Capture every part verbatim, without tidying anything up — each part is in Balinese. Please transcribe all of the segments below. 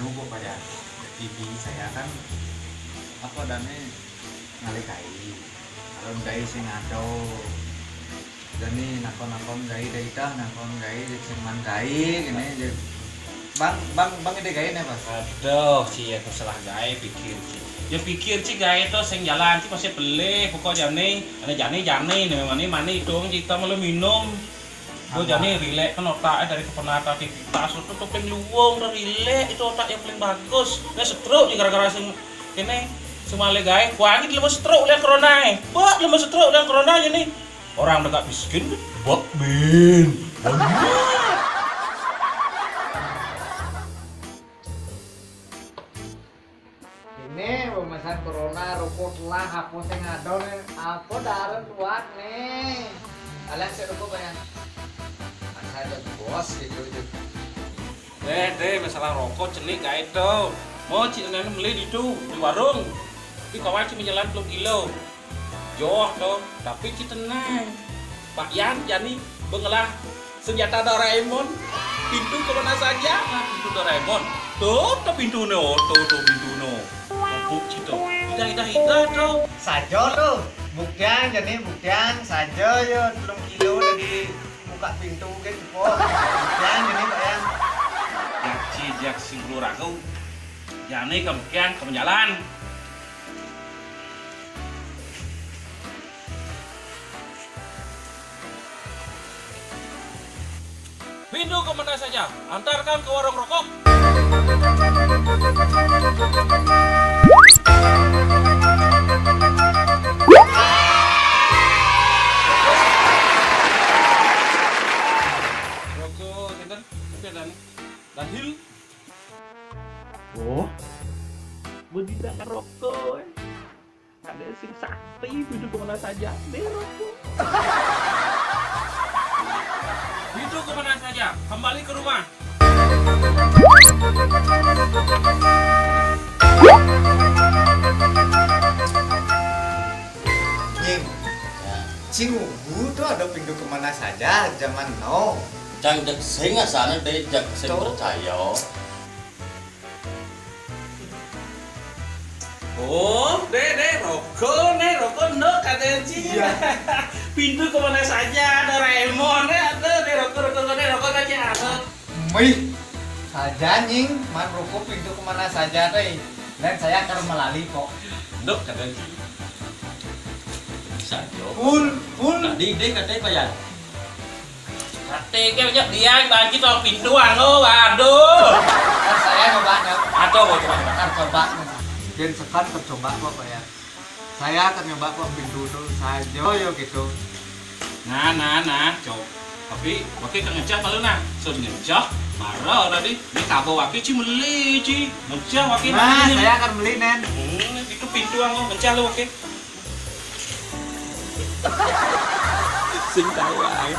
Nunggu pada T V saya kan apa adanya ngalih gaé. Kalau gaé sing ada. Jani nakon-nakon gaé, dah itah nakon gaé, sing man gaé, gini, je. Bang, bang, bang, ide gaé né, Bang? Aduh, Ci, aku salah gaé, pikir, Ci. Ya pikir, Ci, gaé to sing jalan, Ci, masih pelih, pokok jani, ada jani, jani, nih, mani, mani, itu, Ci, kita malah minum. Tuh, jani, rilek kan otaknya dari kepenatan aktivitas, itu tuh ping luwung, udah rilek, itu otak yang paling bagus. Nah, stroke nih gara-gara sing, ini, sing malih gaé, kuangi lima stroke oleh corona, eh. Wah, lima stroke oleh corona aja nih. Orang dekat miskin, bak bin. Ini pemesan corona, rokok telah, apa sing ada nih? Apa darah tuak nih? Kalian sih rokok banyak. Masa ada bos gitu, gitu. Deh, deh, masalah rokok cenik gaé to. Mau Ci Nén beli di tu, di warung. Tapi kawan Ci menyelan belum kilo. Joh to, tapi Ci tenang. Pak Yan jani bengelah senjata Doraemon. Pintu ke mana saja? Nah, pintu Doraemon. Tuh, tuh pintu no, tuh, tuh pintu no. Empuk Ci to. Idah, idah, idah to. Saja to. Buktian jani, buktian saja ya belum kilo lagi buka pintu kan cepat. Buktian jani, Pak Yan. Jak Ci, jak sing ragu. Jani kemungkinan ke jalan. Pintu ke mana saja? Antarkan ke warung rokok. Rokok, sinten? Sinten? Dahil. Oh, begitu rokok, eh. Ada sing sakti duduk kemana saja, berok. Duduk kemana saja, kembali ke rumah. Nying, Cingubu tuh ada pintu kemana saja zaman now. Cang cék sing asana deh, cék sing percaya. Oh, deh, deh, rokok, nih, rokok, no, kata Ci. Iya. Pintu kemana saja, Doraemon, nih, ada, nih, rokok, rokok, nih, rokok, kacang, rokok. Mih, saja nying, man rokok pintu kemana saja, teh. Dan saya akan melali kok. Nduk, kata Ci. Saja. Full, full. Tadi deh katanya Pak Yan. Kate ke banyak dia banci tolong pintu anu, waduh. Kan saya nyoba nih. Atau mau coba. Kan coba. Dan sekan tercoba kok, Pak, ya. Saya akan nyoba kok pintu tuh saja yo gitu. Nah, nah, nah, cok. Tapi wakil kan ngecah malu nah. So ngecah, marah tadi. Ini kabo wakil Ci meli, Ci. Ngecah wakil. Nah, saya akan meli, Nen. Hmm, itu pintu anu ngecah lo wakil. Sing tahu ae.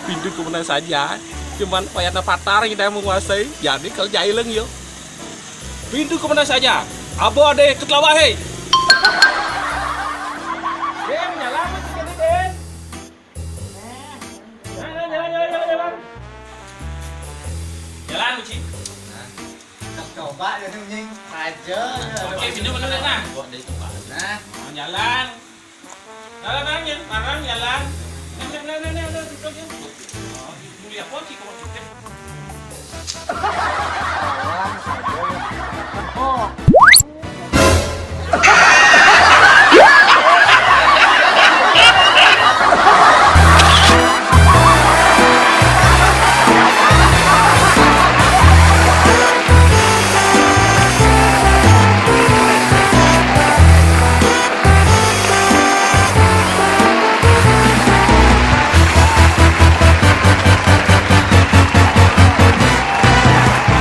Pintu kemana saja. Cuman payana patar kita yang menguasai. Jadi kalau jaileng yo. Pintu kemana saja. Abo ade ketlawahe. Den, jalan masih jadi, Den. Nah, nah, jalan, jalan, jalan, jalan. Jalan, Uci. Nah, coba ya, Nying. Saja ya. Oke, minum dulu, nah. Buat dia coba. Nah. Nah, jalan. Jalan, jalan, jalan, jalan. Nah, nah, nah, nah, nah, duduk ya. Oh, mulia apa sih kamu duduk?